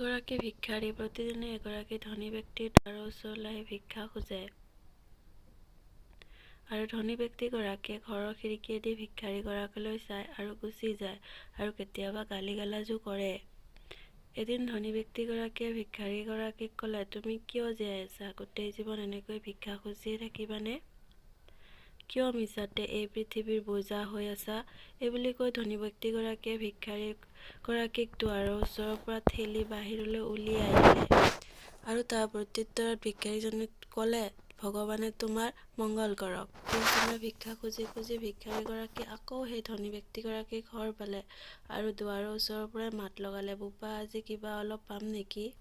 এগৰাকী ভিক্ষাৰী প্ৰতিদিনে এগৰাকী ধনী ব্যক্তিৰ দুৱাৰৰ ওচৰলৈ আহি ভিক্ষা খোজে আৰু ধনী ব্যক্তিগৰাকীয়ে ঘৰৰ খিৰিকীয়েদি ভিক্ষাৰীগৰাকীলৈ চায় আৰু গুচি যায় আৰু কেতিয়াবা গালি-গালাজো কৰে। এদিন ধনী ব্যক্তিগৰাকীয়ে ভিক্ষাৰীগৰাকীক ক'লে, "তুমি কিয় জীয়াই আছা? গোটেই জীৱন এনেকৈ ভিক্ষা খুজিয়েই থাকিবানে? কিয় মিছাতে এই পৃথিৱীৰ বোজা হৈ আছা? " এইবুলি কৈ ধনী ব্যক্তিগৰাকীয়ে ভিক্ষাৰীগৰাকীক দুৱাৰৰ ওচৰৰ পৰা ঠেলি বাহিৰলৈ উলিয়াই দিলে আৰু তাৰ প্ৰত্যুত্তৰত ভিক্ষাৰীজনীক ক'লে, "ভগৱানে তোমাৰ মংগল কৰক। " পিছদিনা ভিক্ষা খুজি খুজি ভিক্ষাৰীগৰাকী আকৌ সেই ধনী ব্যক্তিগৰাকীৰ ঘৰ পালে আৰু দুৱাৰৰ ওচৰৰ পৰাই মাত লগালে, "বোপা, আজি কিবা অলপ পাম নেকি? "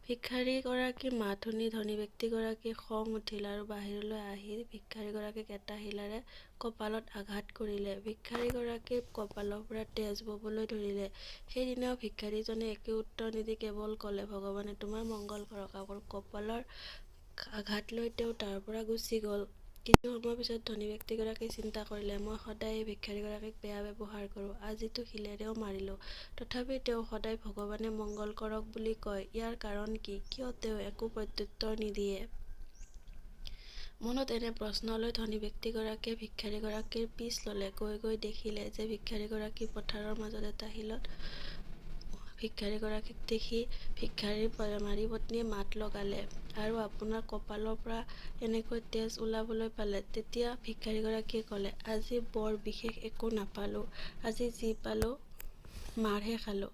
ভিক্ষাৰীগৰাকীৰ মাত শুনি ধনী ব্যক্তিগৰাকীৰ খং উঠিল আৰু বাহিৰলৈ আহি ভিক্ষাৰীগৰাকীক এটা শিলেৰে কপালত আঘাত কৰিলে। ভিক্ষাৰীগৰাকীৰ কপালৰ পৰা তেজ ববলৈ ধৰিলে। সেইদিনাও ভিক্ষাৰীজনীয়ে একো উত্তৰ নিদি কেৱল ক'লে, "ভগৱানে তোমাৰ মংগল কৰক" আৰু কপালৰ আঘাত লৈ তেওঁ তাৰ পৰা গুচি গ'ল। কিছু সময়ৰ পিছত ধনী ব্যক্তিগৰাকীয়ে চিন্তা কৰিলে, "মই সদায় এই ভিক্ষাৰীগৰাকীক বেয়া ব্যৱহাৰ কৰোঁ, আজিতো শিলেৰেও মাৰিলোঁ, তথাপি তেওঁ সদায় ভগৱানে মংগল কৰক বুলি কয়, ইয়াৰ কাৰণ কি? কিয় তেওঁ একো প্ৰত্যুত্তৰ নিদিয়ে? " মনত এনে প্ৰশ্ন লৈ ধনী ব্যক্তিগৰাকীয়ে ভিক্ষাৰীগৰাকীৰ পিছ ল'লে। গৈ গৈ দেখিলে যে ভিক্ষাৰীগৰাকী পথাৰৰ মাজত এটা শিলত ভিক্ষাৰীগৰাকীক দেখি ভিক্ষাৰীৰ বেমাৰী পত্নীয়ে মাত লগালে, "আৰু আপোনাৰ কপালৰ পৰা এনেকৈ তেজ ওলাবলৈ পালে? " তেতিয়া ভিক্ষাৰীগৰাকীয়ে ক'লে, "আজি বৰ বিশেষ একো নাপালোঁ, আজি যি পালোঁ মাৰহে খালোঁ,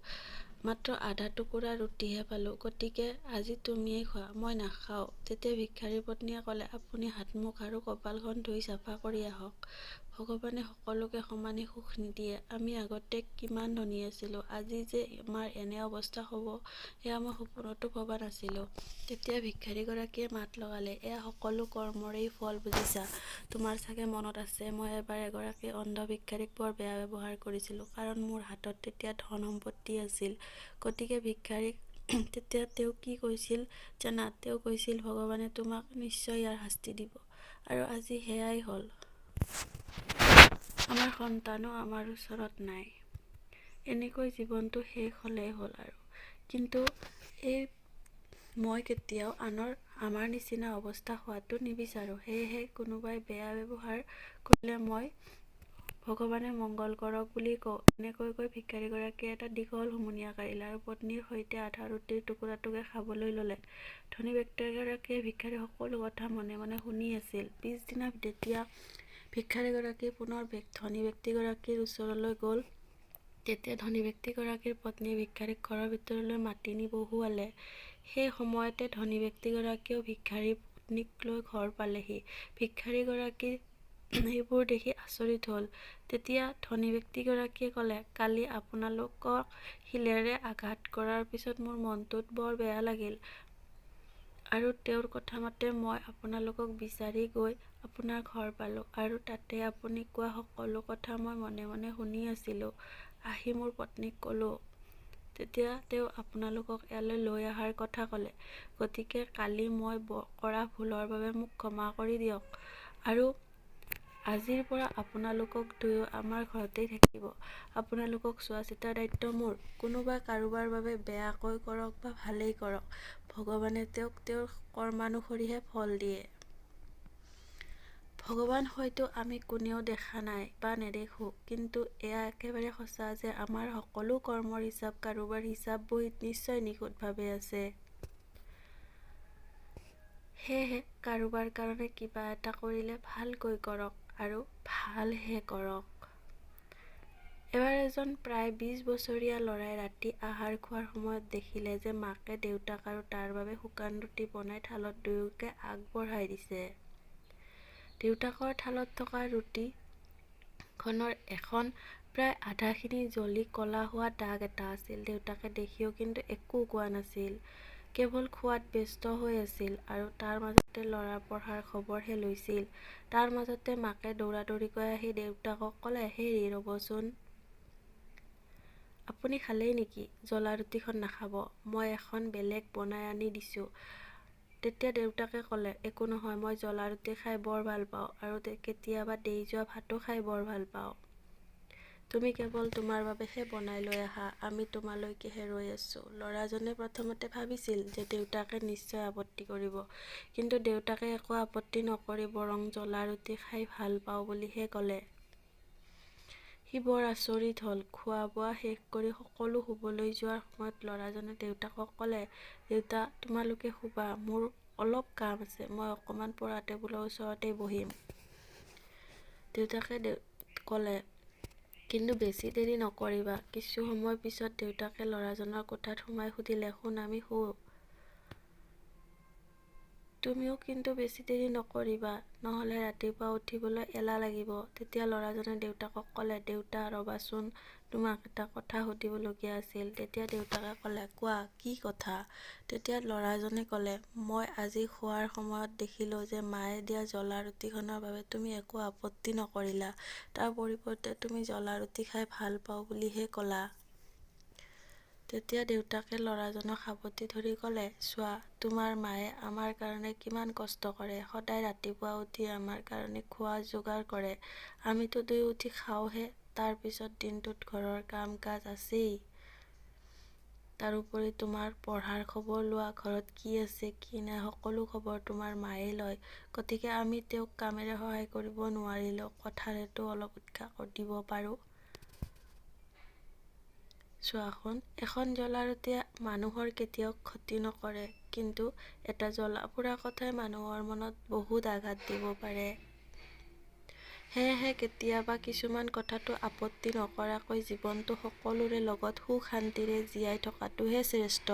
মাত্ৰ আধা টুকুৰা ৰুটিহে পালোঁ, গতিকে আজি তুমিয়েই খোৱা, মই নাখাওঁ। " তেতিয়া ভিক্ষাৰীৰ পত্নীয়ে ক'লে, "আপুনি হাত-মুখ আৰু কপালখন ধুই চাফা কৰি আহক। ভগৱানে সকলোকে সমানে সুখ নিদিয়ে। আমি আগতে কিমান ধনী আছিলোঁ, আজি যে আমাৰ এনে অৱস্থা হ'ব এয়া মই সপোনতো ভবা নাছিলোঁ। " তেতিয়া ভিক্ষাৰীগৰাকীয়ে মাত লগালে, "এয়া সকলো কৰ্মৰেই ফল বুজিছা। তোমাৰ চাগে মনত আছে মই এবাৰ এগৰাকী অন্ধ ভিক্ষাৰীক বৰ বেয়া ব্যৱহাৰ কৰিছিলোঁ, কাৰণ মোৰ হাতত তেতিয়া ধন-সম্পত্তি আছিল। গতিকে ভিক্ষাৰীক তেতিয়া তেওঁ কি কৈছিল জানা, তেওঁ কৈছিল ভগৱানে তোমাক নিশ্চয় ইয়াৰ শাস্তি দিব আৰু আজি সেয়াই হ'ল। আমাৰ সন্তানো আমাৰ ওচৰত নাই। এনেকৈ জীৱনটো শেষ হ'লেই হ'ল আৰু। কিন্তু এই মই কেতিয়াও আনৰ আমাৰ নিচিনা অৱস্থা হোৱাটো নিবিচাৰোঁ। সেয়েহে কোনোবাই বেয়া ব্যৱহাৰ কৰিলে মই ভগৱানে মংগল কৰক বুলি কওঁ। এনেকৈ কৈ ভিক্ষাৰীগৰাকীয়ে এটা দীঘল হুমুনিয়াহ কাঢ়িলে আৰু পত্নীৰ সৈতে আধা ৰুটিৰ টুকুৰাটোকে খাবলৈ ল'লে। ধনী ব্যক্তিগৰাকীয়ে ভিক্ষাৰীৰ সকলো কথা মনে মনে শুনি আছিল। পিছদিনা যেতিয়া ভিক্ষাৰীগৰাকী পুনৰ ধনী ব্যক্তিগৰাকীৰ ওচৰলৈ গ'ল, তেতিয়া ধনী ব্যক্তিগৰাকীৰ পত্নীয়ে ভিক্ষাৰীক ঘৰৰ ভিতৰলৈ মাতি নি বহুৱালে। সেই সময়তে ধনী ব্যক্তিগৰাকীয়েও ভিক্ষাৰীৰ পত্নীক লৈ ঘৰ পালেহি। ভিক্ষাৰীগৰাকী এইবোৰ দেখি আচৰিত হ'ল। তেতিয়া ধনী ব্যক্তিগৰাকীয়ে ক'লে, "কালি আপোনালোকক শিলেৰে আঘাত কৰাৰ পিছত মোৰ মনটোত বৰ বেয়া লাগিল আৰু তেওঁৰ কথামতে মই আপোনালোকক বিচাৰি গৈ আপোনাৰ ঘৰ পালোঁ আৰু তাতেই আপুনি কোৱা সকলো কথা মই মনে মনে শুনি আছিলোঁ, আহি মোৰ পত্নীক ক'লোঁ, তেতিয়া তেওঁ আপোনালোকক ইয়ালৈ লৈ অহাৰ কথা ক'লে, গতিকে কালি মই কৰা ভুলৰ বাবে মোক ক্ষমা কৰি দিয়ক আৰু আজিৰ পৰা আপোনালোক দুয়ো আমাৰ ঘৰতেই থাকিব, আপোনালোকক চোৱা-চিতাৰ দায়িত্ব মোৰ। কোনোবাই কাৰোবাৰ বাবে বেয়াকৈ কৰক বা ভালেই কৰক, ভগৱানে তেওঁক তেওঁৰ কৰ্মানুসৰিহে ফল দিয়ে। ভগৱান হয়তো আমি কোনেও দেখা নাই বা নেদেখোঁ, কিন্তু এয়া একেবাৰে সঁচা যে আমাৰ সকলো কৰ্মৰ হিচাপ কাৰোবাৰ হিচাপ বহীত নিশ্চয় নিখুঁতভাৱে আছে। সেয়েহে কাৰোবাৰ কাৰণে কিবা এটা কৰিলে ভালকৈ কৰক আৰু ভালহে কৰক। এবাৰ এজন প্ৰায় 20 বছৰীয়া ল'ৰাই ৰাতি আহাৰ খোৱাৰ সময়ত দেখিলে যে মাকে দেউতাক আৰু তাৰ বাবে শুকান ৰুটি বনাই থালত দুয়োকে আগবঢ়াই দিছে। দেউতাকৰ থালত থকা ৰুটিখনৰ এখন প্ৰায় আধাখিনি জ্বলি ক'লা হোৱা দাগ এটা আছিল। দেউতাকে দেখিও কিন্তু একো কোৱা নাছিল, কেৱল খোৱাত ব্যস্ত হৈ আছিল আৰু তাৰ মাজতে ল'ৰাৰ পঢ়াৰ খবৰহে লৈছিল। তাৰ মাজতে মাকে দৌৰাদৌৰিকৈ আহি দেউতাকক ক'লে, "হেৰি ৰ'বচোন, আপুনি খালেই নেকি? জ্বলা ৰুটিখন নাখাব, মই এখন বেলেগ বনাই আনি দিছোঁ। " তেতিয়া দেউতাকে ক'লে, "একো নহয়, মই জ্বলা ৰুটি খাই বৰ ভাল পাওঁ আৰু কেতিয়াবা দেই যোৱা ভাতো খাই বৰ ভাল পাওঁ। তুমি কেৱল তোমাৰ বাবেহে বনাই লৈ আহা, আমি তোমালৈকেহে ৰৈ আছোঁ। ল'ৰাজনে প্ৰথমতে ভাবিছিল যে দেউতাকে নিশ্চয় আপত্তি কৰিব। কিন্তু দেউতাকে একো আপত্তি নকৰি বৰং জ্বলা ৰুটি খাই ভাল পাওঁ বুলিহে ক'লে। সি বৰ আচৰিত হ'ল। খোৱা-বোৱা শেষ কৰি সকলো শুবলৈ যোৱাৰ সময়ত ল'ৰাজনে দেউতাকক ক'লে, "দেউতা, তোমালোকে শুবা, মোৰ অলপ কাম আছে, মই অকণমান পঢ়া টেবুলৰ ওচৰতেই বহিম।" দেউতাকে ক'লে, "কিন্তু বেছি দেৰি নকৰিবা।" কিছু সময় পিছত দেউতাকে ল'ৰাজনৰ কোঠাত সোমাই সুধিলে, "সোণ, আমি শোওঁ। তুমিও কিন্তু বেছি দেৰি নকৰিবা, নহ'লে ৰাতিপুৱা উঠিবলৈ এলাহ লাগিব।" তেতিয়া ল'ৰাজনে দেউতাকক ক'লে, "দেউতা, ৰবাচোন, তোমাক এটা কথা সুধিবলগীয়া আছিল।" তেতিয়া দেউতাকে ক'লে, "কোৱা, কি কথা? " তেতিয়া ল'ৰাজনে ক'লে, "মই আজি খোৱাৰ সময়ত দেখিলোঁ যে মায়ে দিয়া জ্বলা ৰুটিখনৰ বাবে তুমি একো আপত্তি নকৰিলা, তাৰ পৰিৱৰ্তে তুমি জ্বলা ৰুটি খাই ভাল পাওঁ বুলিহে ক'লা। তেতিয়া দেউতাকে ল'ৰাজনক সাৱটি ধৰি ক'লে, "চোৱা, তোমাৰ মায়ে আমাৰ কাৰণে কিমান কষ্ট কৰে, সদায় ৰাতিপুৱা উঠি আমাৰ কাৰণে খোৱা যোগাৰ কৰে, আমিতো দুয়ো উঠি খাওঁহে, তাৰ পিছত দিনটোত ঘৰৰ কাম-কাজ আছেই, তাৰোপৰি তোমাৰ পঢ়াৰ খবৰ লোৱা, ঘৰত কি আছে কি নাই সকলো খবৰ তোমাৰ মায়েই লয়, গতিকে আমি তেওঁক কামেৰে সহায় কৰিব নোৱাৰিলেও কথাৰেতো অলপ উৎসাহ দিব পাৰোঁ। চোৱা সোণ, এখন জ্বলা ৰুটিয়ে মানুহৰ কেতিয়াও ক্ষতি নকৰে, কিন্তু এটা জ্বলা-পোৰা কথাই মানুহৰ মনত বহুত আঘাত দিব পাৰে। সেয়েহে কেতিয়াবা কিছুমান কথাতো আপত্তি নকৰাকৈ জীৱনটো সকলোৰে লগত সুখ-শান্তিৰে জীয়াই থকাটোহে শ্ৰেষ্ঠ।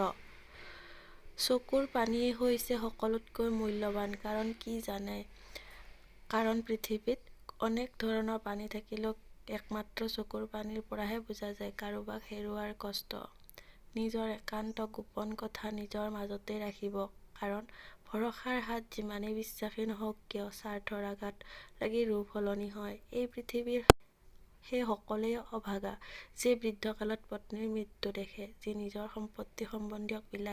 চকুৰ পানীয়েই হৈছে সকলোতকৈ মূল্যৱান, কাৰণ কি জানে? কাৰণ পৃথিৱীত অনেক ধৰণৰ পানী থাকিলেও একমাত্ৰ চকুৰ পানীৰ পৰাহে বুজা যায় কাৰোবাক হেৰুওৱাৰ কষ্ট। নিজৰ একান্ত গোপন কথা নিজৰ মাজতেই ৰাখিব, কাৰণ ভৰসাৰ হাত যিমানেই বিশ্বাসী নহওক কিয় স্বাৰ্থৰ আঘাত লাগি ৰূপ সলনি হয়। এই পৃথিৱীৰ সেই সকলেই অভাগা, যিয়ে বৃদ্ধকালত পত্নীৰ মৃত্যু দেখে, যি নিজৰ সম্পত্তি সম্বন্ধীয়ক বিলাই